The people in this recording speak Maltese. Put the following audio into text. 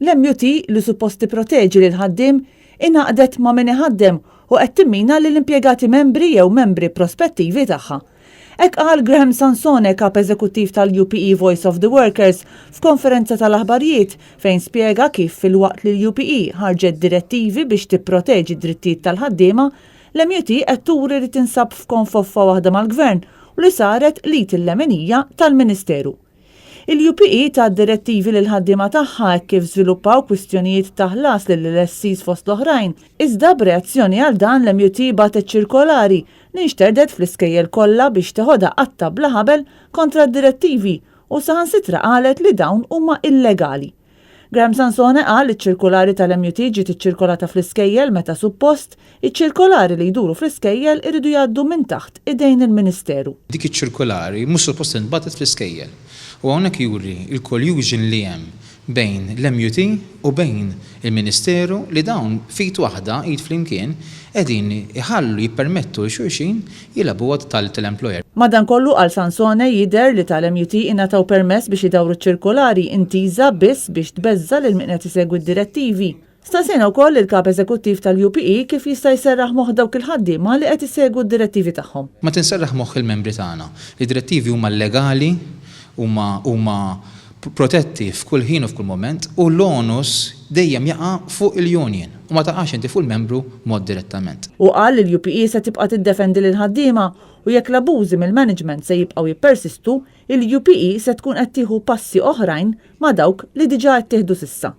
L-MUT, li suppost tipproteġi lill-ħaddiem, ingħaqdet ma' min iħaddem u qed timmina lill-impjegati membri jew membri prospettivi tagħha. Hekk qal Graham Sansone, Kap Eżekuttiv tal-UPE Voice of the Workers, f'konferenza tal-aħbarijiet fejn spjega kif filwaqt li l-UPE ħarġet direttivi biex tipproteġi d-drittijiet tal-ħaddiema, l-MUT qed turi li tinsab f'konfoffa waħda mal-Gvern u li saret l-id il-leminija tal-Ministeru. Il-UPE tat direttivi lill-ħaddiema tagħha hekk kif żviluppaw kwistjonijiet ta' ħlas lill-LSEs fost l-oħrajn, iżda b'reazzjoni għal dan l-MUT bagħtet ċirkolari li nxterdet fl-iskejjel kollha biex teħodha qatta' bla ħabel kontra d-direttivi u saħansitra qalet li dawn huma illegali. Graham Sansone qal li ċ-ċirkulari tal-MUT ġiet iċċirkolata fl-iskejjel meta suppost, iċ-ċirkolari li jduru fl-iskejjel iridu jgħaddu minn taħt idejn il-Ministeru. Dik iċ-ċirkulari mhux suppost intbagħtet fl-iskejjel. U hawnhekk juri l-collusion li hemm bejn l-MUT u bejn il-Ministeru li dawn f'id waħda, id flimkien, qegħdin iħallu, jippermettu 'l xulxin jilagħbuha tal-employer. Madankollu, qal Sansone, jidher li tal-MUT ingħataw permess biex idawru ċ-ċirkolari intiża biss biex tbeżża' lil min qed isegwi d-direttivi. Staqsejna wkoll lill-Kap Eżekuttiv tal-UPE kif jista' jserraħ moħħ dawk il-ħaddiema li qed isegwu d-direttivi tagħhom. Ma tinserraħ moħħ il-membri tagħna li d-direttivi huma legali, huma huma protetti f'kull ħin u f'kull mument u l-onus dejjem jaqa' fuq il-union u ma taqax inti fuq il-membru mod direttament. Hu qal li l-UPE se tibqa' tiddefendi lill-ħaddiema u jekk l-abużi mill-management se jibqgħu jippersistu, il-UPE se tkun qed tieħu passi oħrajn ma' dawk li diġà ttieħdu s'issa.